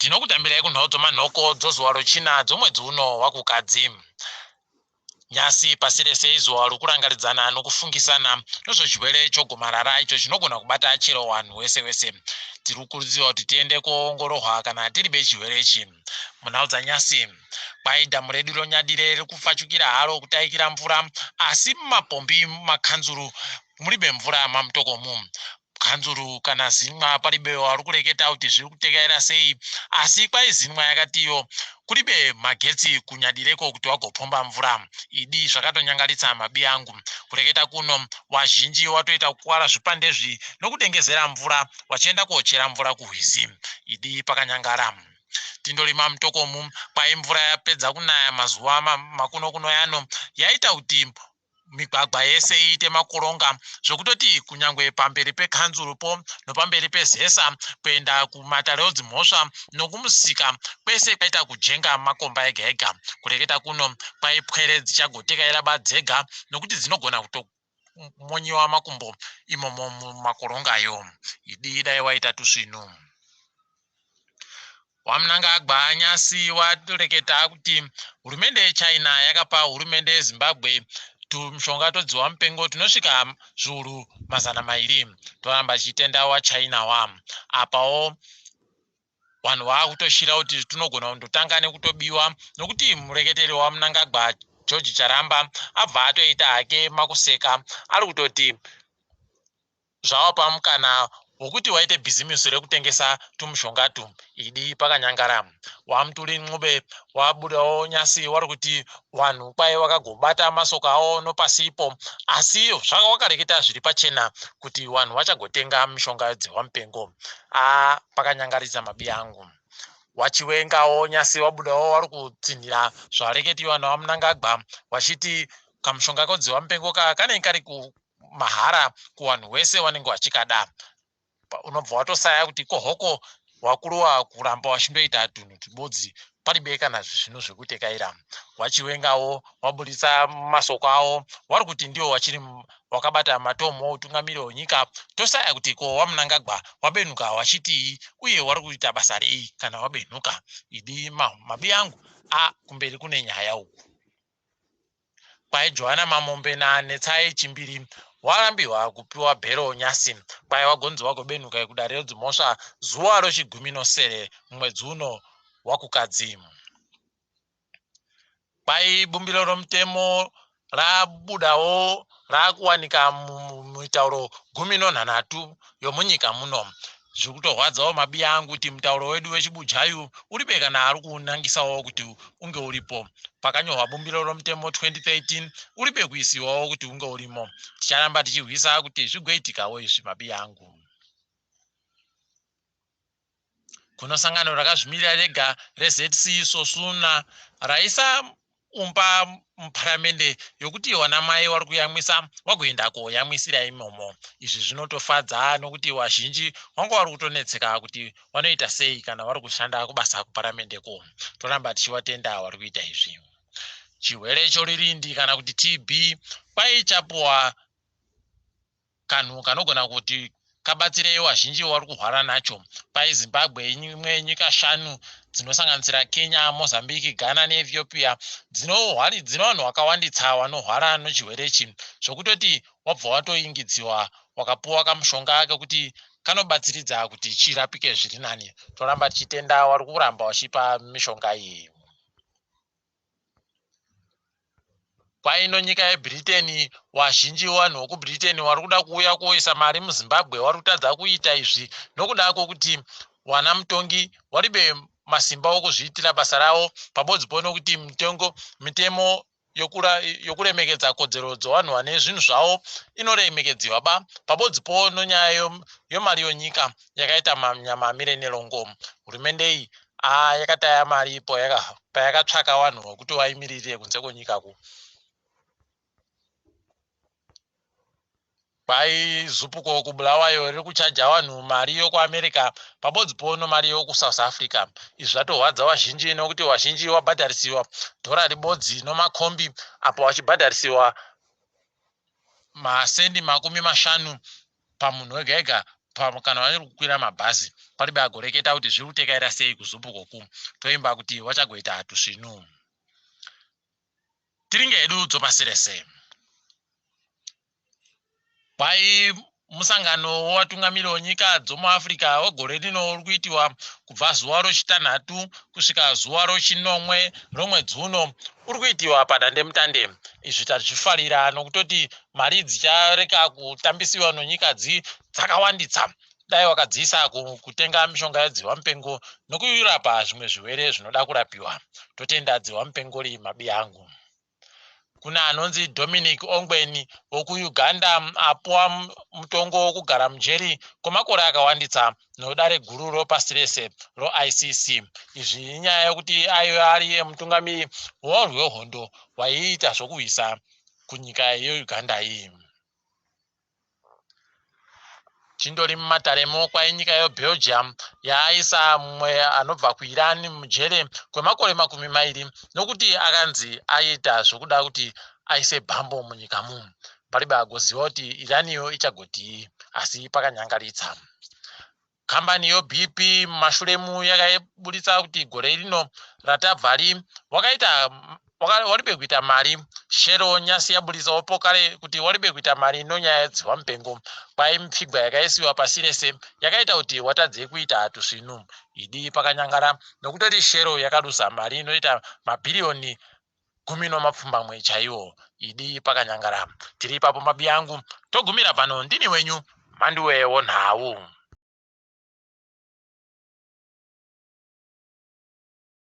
Tinokutambirai kunhau dzomanhoko dzozuva rochina dzomwedzi uno waKukadzi. Nyasi pasi rese izuva rokurangaridzana nokufungisana nezvechirwere chogomarara icho chinogona kubata chero wanhu wese wese. Tiri kukurudzirwa kuti tiende koongororwa kana tiri bechirwere ichi. Munhau dzanyasi, kwai dhamu redu roNyadire riri kupfachukira haro kutaikira mvura asi mumapombi mumakanzuru muribe mvura mamutokomu. Kanzuru kana Zinwa paribe wari kureketa kuti zviri kutekaira sei asi kwai Zinwa yakatiyo kuribe magetsi kunyadireko kuti wagopomba mvura. Idi zvakatonyangaritsa mabi angu. Kureketa kuno wazhinji watoita kukwara zvipandezvi nokudengezera mvura wachienda kochera mvura kuhwizi. Idi pakanyangara. Tindorima mutokomu kwai mvura yapedza kunaya mazuva makuno kuno yano yaita kuti migwagwa yese iite makoronga zvekutoti kunyangwe pamberi pekanzurupo nopamberi peZESA kuenda kumatare edzimhosva nokumusika kwese kwaita kujenga makomba ega ega. Kureketa kuno kwai pwere dzichagotekaira ba dzega nokuti dzinogona kutomonyewa makumbo imomo mumakorongayo. Idi dai waita tusvinu. WaMnangagwa nyasi wareketa kuti hurumende yeChina yakapa hurumende yeZimbabwe tumishonga todziwa mupengo tunosvika zviuru 200. Toramba tichitenda waChina wa. Apawo vanhu vakutoshira kuti tunogona kundotanga nekutobiwa nokuti mureketeri waMnangagwa George Charamba abva atoita hake makuseka ari kutoti zvavapa mukana wekuti waite bhizimisi rekutengesa tumushongatu. Idi pakanyangara. WaMtuli Ncube wabudawo nyasi wari kuti vanhu kwai wakagobata masoko awo nopasipo asi zvawakareketa zviri pachena kuti vanhu vachagotenga mishonga dzewamupengo. A pakanyangaridza mabi angu. WaChiwengawo nyasi wabudawo wari kutsinhira zvareketiwa naWaMnangagwa wachiti kamushonga kodziwamupengo ka kanenge kari mahara kuwanhu wese wanenge wachikada. Unobva watosaya kuti kohoko wakuruwa kuramba wachindoita tunhu tubodzi paribe kana zvisvinu zvekutekaira. WaChiwengawo waburitsa masoko awo wari kuti ndiwo wachiri wakabata matomu outungamiri hwenyika. Tosaya kuti ko waMnangagwa wabenuka wachitii uye wari kuita basa rei kana wabenuka. Idi mabi angu a kumberi kune nyaya uku. Kwai Joana Mamombe naNetsai Chimbiri warambiwa kupiwa bhero nyasi. Kwai wagonzi wagobenuka kudare redzimhosva zuva rochigumi nosere mumwedzi uno waKukadzi. Kwai bumbiro romutemo rabudawo rakuwanika mumitauro 13 yomunyika muno. Zviri kutorwadzawo mabiya angu kuti mutauro wedu wechibujayu uribe kana ari kuunangisawo kuti unge uripo. Pakanyorwa bumbiro romutemo 2013 uribe kuisiwawo kuti unge urimo. Ticharamba tichirwisa kuti zvigoitikawo izvi mabiya angu. Kuno sangano rakazvimirira rega reZC Sosuna raisa umba muparamende yokuti wanamai wari kuyamwisa wagoenda koyamwisira imomo. Izvi zvinotofadza nokuti wazhinji wanga wari kutonetseka kuti wanoita sei kana wari kushanda kubasa kuparamendeko. Toramba tichiwatenda wari kuita izvi. Chirwere choririndi kana kuti TB kwai chapuwa kanhu kanogona kuti kabatsire vazhinji vari kurwara nacho. Kwai Zimbabwe imwe yenyika shanu dzinosanganisira Kenya, Mozambique, Ghana neEthiopia dzine vanhu vakawandisa vanorwara nechirwere ichi zvekutoti wabva watoingidziwa wakapuwa kamushonga kekuti kanobatsiridza kuti chirapike zviri nani. Toramba tichitenda vari kuramba vachipa mishonga iyi. Kwaino nyika yeBritain wazhinji wanhu wekuBritain wari kuda kuuya kuoisa mari muZimbabwe wari kutadza kuita izvi nokuda kwokuti wana mutongi waribe masimba okuzviitira basa ravo pabodzi po nokuti mitengo mitemo yokuremekedza kodzero dzevanhu vane zvinhu zvavo inoremekedziwa ba pabodzi po nonyaya yomari yonyika yakaita manyama amire nerongo. Hurumende iyi aa yakataya mari payakatsvaka vanhu vekuti vaimirire kunze kwenyika ku kwai zupuko kuBulawayo riri kuchaja vanhu mari yokuAmerica pabodzi pono mari yokuSouth Africa. Izvi zvatorwadza vazhinji nokuti vazhinji vabhadharisiwa dhora ribodzi nomakombi apo vachibhadharisiwa masendi 50 pamunhu wega ega. Kana vari kukwira mabhazi paribe agoreketa kuti zviri kutekaira sei kuZUPCO toimba kuti wachagoita tusvinu. Tiringe hedu dzopasi rese. Kwai musangano wevatungamiri wenyika dzomuAfrica wegore rino uri kuitiwa kubva zuva rochitanhatu kusvika zuva rochinomwe romwedzi uno uri kuitiwa padandemutande. Izvi tazvifarira nokutoti mari dzichareka kutambisiwa nonyika dzi dzakawanditsa dai wakadziisa kutenga mishonga yedzihwa mupengo nokurapa zvimwe zvirwere zvinoda kurapiwa. Totenda dzihwa mupengori mabi angu. Kune anonzi Dominic Ongwen wokuUganda apuwa mutongo wokugara mujeri kwemakore akawandisa nodare guru ropasi rese roICC. Izvi inyaya yekuti aive ari mutungamiri wevarwi vehondo waiita zvokuhwisa kunyika yeUganda iyi. Chindori mumataremo kwainyika yeBelgium yaaisa mumwe anobva kuIran mujere kwemakore 20 nokuti akanzi aiita zvokuda kuti aise bhambo munyika mu. Paribe agoziva kuti Iraniyo ichagotii asi pakanyangaritsa. Kambani yoBP mumashure mu yakaburitsa kuti gore rino ratabvari wakaita waribe kuita mari. Shell nyasi yaburitsawo pokare kuti waribe kuita mari nonyaya yedzihwa mupengo kwai mipfigwa yakaisiwa pasi rese yakaita kuti watadze kuita tusvinu. Idi pakanyangara nokutoti Shell yakadusa mari inoita mabhiriyoni 17 chaiwo. Idi pakanyangara. Tiri ipapo mabi angu, togumira pano. Ndini wenyu Mhanduwe wonhau.